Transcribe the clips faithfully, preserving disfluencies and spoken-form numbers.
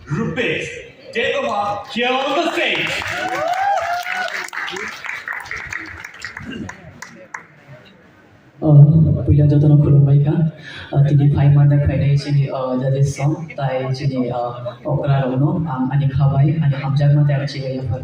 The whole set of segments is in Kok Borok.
Rupesh Debbarma here on the stage. Uh, puila jotono khulumbai kha. Uh, tini phai manjak phainai chini, uh, judges song, tai chini, uh, okra rokno ang ani khabai, ani hamjakma tei ani chibai yaphar.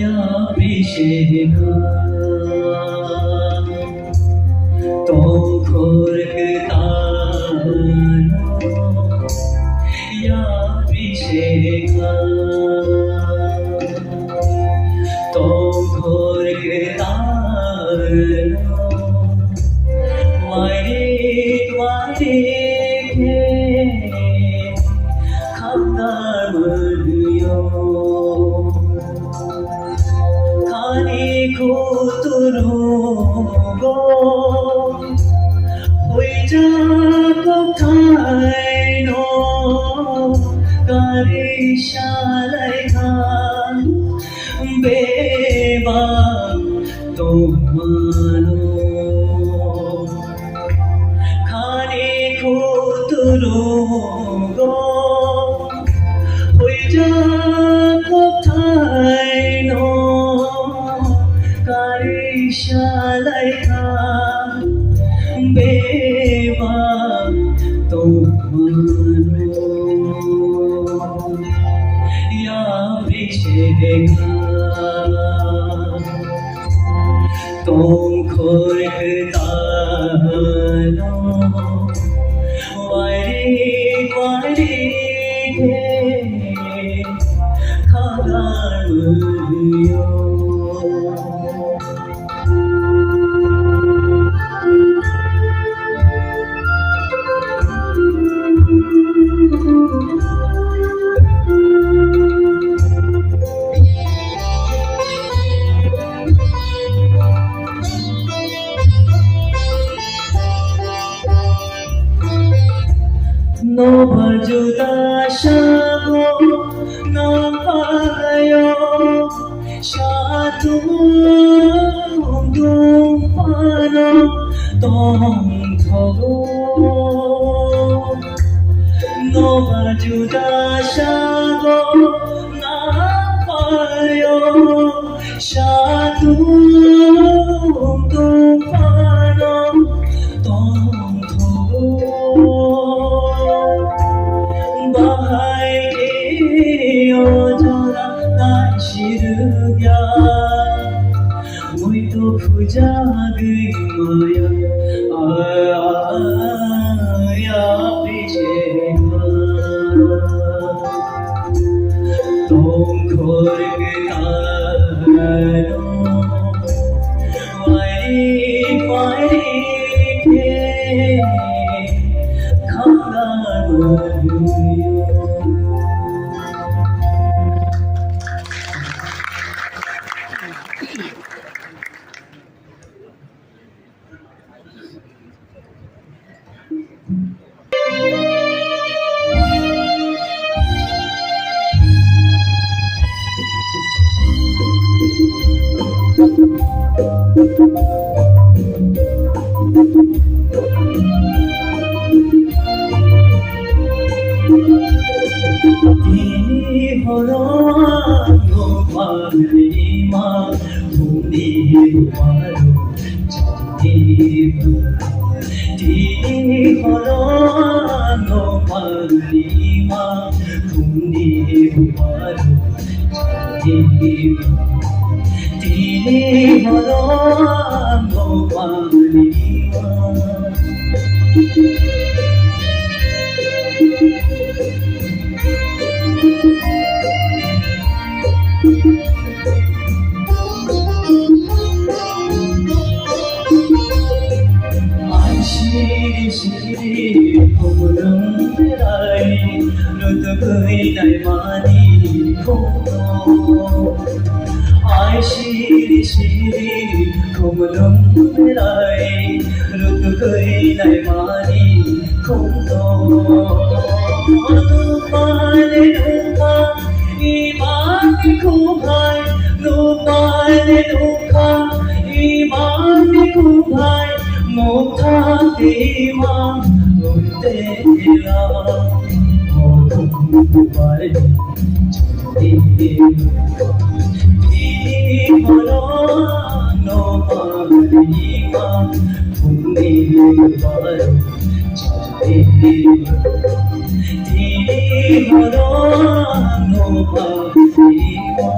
Ya Abhishek. Tongkhor kwtal ya Abhishek, tongkhor kwtal wairik wairik khe khamda mwnwio. Khani khuturugo huijak kokthaino karwi salaikha bebak tongmano. Khani khuturugo huijak kokthaino karwi salaikha bebak tongmano. Ya Abhishek. Tongkhor kwtal wairik wairik khe khagar mwnwio. Nobar juda sago nangpayo, satung dungphano tongthogo. Nobar juda sago nangpayo, satung dungphano tongthogo. Bahai khe o jora naisirwkya, muitu khujagwi maya, aya pijema. Tongkhor kwtal wairik wairik khe khagar mwnwio. Tini horo no pagri ma, tuni paru. Tini horo no pagri ma, tuni paru. Tini horo no pagri ma. Rutugwi naimani khumno, ai siri siri khumlwng belai. Rutugwi naimani khumno, nupale nupha imani khumhai, nupale nupha imani khumhai. Mukha tima unte ila, mokhum bai chudi. Ini horo no parima, puni bai chudi. Ini horo no parima.